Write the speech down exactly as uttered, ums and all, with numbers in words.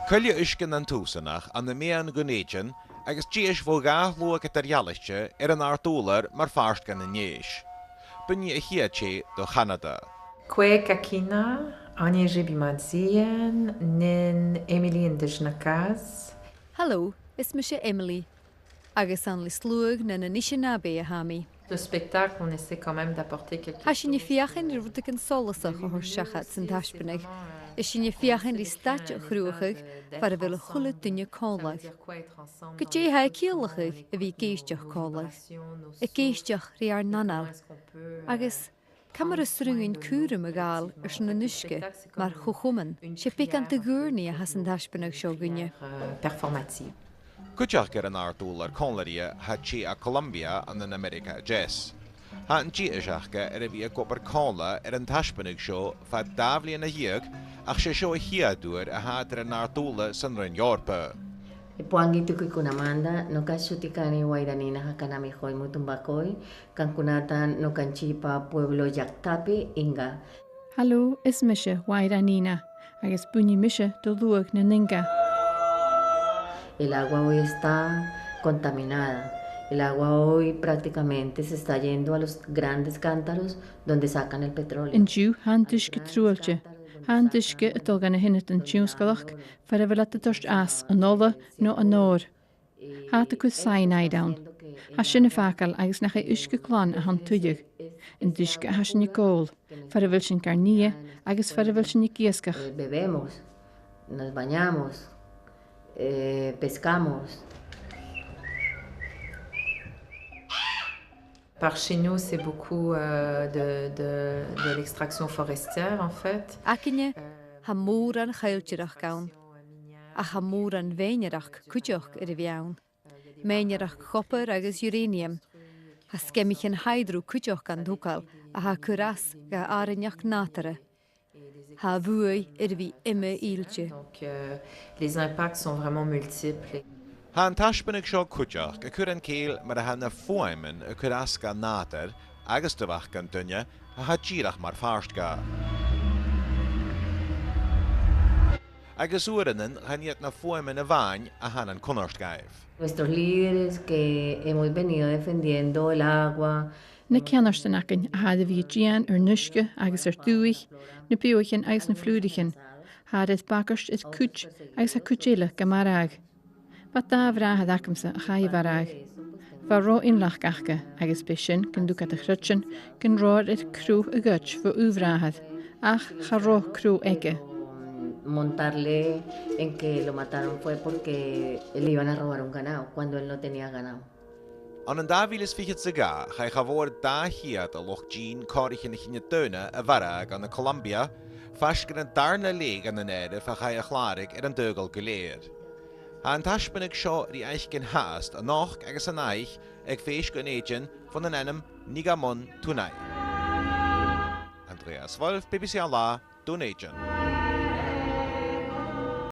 Coille uisge nan Tùsanach ann am meadhan Dhùn Èideann agus dithis bho dhà shluagh eadar-dhealaichte air an àrd-ùrlar mar phàirt dhen an fhèis. Buinidh a' chiad tè do Chanada. Kwe Kakina, Anye Jebi Madzien, Nin Emily Ndejnakas. Hello, is mise Emily, agus 's ann le sluagh nan Anishinaabe a tha mi. Le spectacle, on essaie quand même d'apporter quelque chose. Tha sinn a' feuchainn ri rudeigin solasach a thoirt seachad san taisbeanadh. Is sinn a' feuchainn ri staid a chruthachadh far a bheil a h-uile duine còmhla. Gu dè tha e a' ciallachadh a bhith ag èisteachd còmhla? Ag èisteachd ri ar n-anail. Agus ciamar as urrainn dhuinn cùram a ghabhail airson an uisge mar cho-chomann? 'S e beagan de dh'ùrnaigh a th' anns an taisbeanadh seo dhuinne. Cuideachd air an àrd-ùrlar còmhla rithe tha tè à Colombia ann an Ameireagaidh a Deas. Tha an dithis aca air a bhith ag obair còmhla air an taisbeanadh seo fad dà bhliadhna dheug, ach 's e seo a' chiad uair a tha iad air an àrd-ùrlar san Roinn Eòrpa. Pwangi tuki kunamanda, no kashutikani wairanina hakanami hoi mutumbakoi, kankunata no kanchipa pueblo yaktapi inga. Hello, is mise Waira Nina, agus buinidh mise do shluagh nan Inga. El agua hoy está contaminada. El agua hoy prácticamente se está yendo a los grandes cántaros donde sacan el petróleo. An-diugh tha an t-uisge truaillte. Tha an t-uisge a' dol dha na h-ionadan tionsclaidh far a bheil iad a' toirt às an ola no an òr. Tha iad a' cur cyanide ann. Tha sin a' fàgail agus nach e uisge glan a th' ann tuilleadh. An t-uisge a tha sinn ag òl, far a bheil sinn gar nighe agus far a bheil sinn ag iasgach. Eh, bebemos, nos bañamos, eh, pescamos. Par chez nous, c'est beaucoup, euh, de, de, de l'extraction forestière, en fait. Againne, tha mòran choilltearachd ann, ach tha mòran mèinnearachd cuideachd air a bhith ann. Mèinnearachd chopair agus uranium. Tha sgeamaichean hydro cuideachd gan togail a tha a' cur às dha àrainneachd nàdarra. Tha a' bhuaidh air a bhith iomadh-fhillte. Donc, euh, les impacts sont vraiment multiples. Tha an taisbeanadh seo cuideachd a' cur an cèill mar a tha na fuaimean a' cur às dhan nàdar agus do bhac an duine a tha dìreach mar phàirt dha. Agus uaireannan chan iad na fuaimean a-mhàin a tha nan cunnart dhaibh. Nuestros líderes que hemos venido defendiendo el agua, na ceannardan againn a tha air a bhith a' dìon ar n-uisge agus ar dùthaich, na beathaichean agus na flùraichean, thathar air bagairt air cuid agus tha cuid eile gam marbhadh. Bha dà bhràthair agamsa a chaidh a mharbhadh. Bha ro-innleachd aca agus b' e sin gun tug iad a chreidsinn gun robhar air crodh a ghoid bho aon bhràthair, ach cha robh crodh aige. Montarle en que lo mataron fue porque le iban a robar un ganado cuando él no tenía ganado. Ann an dà mhìle is fichead 's a dhà, chaidh cha mhòr dà cheud de luchd-dìon còraichean a' chinne-daonna a mharbhadh ann an Colombia, faisg air an dàrna leth dhen an àireamh a chaidh a chlàradh air an t-saoghal gu lèir. Tha an taisbeanadh seo ri fhaicinn fhathast a-nochd agus a-nochd aig fèis Dhùn Èideann bhon an ainm Nigamon Tunai. Andreas Wolff, B B C An Là, Dùn Èideann.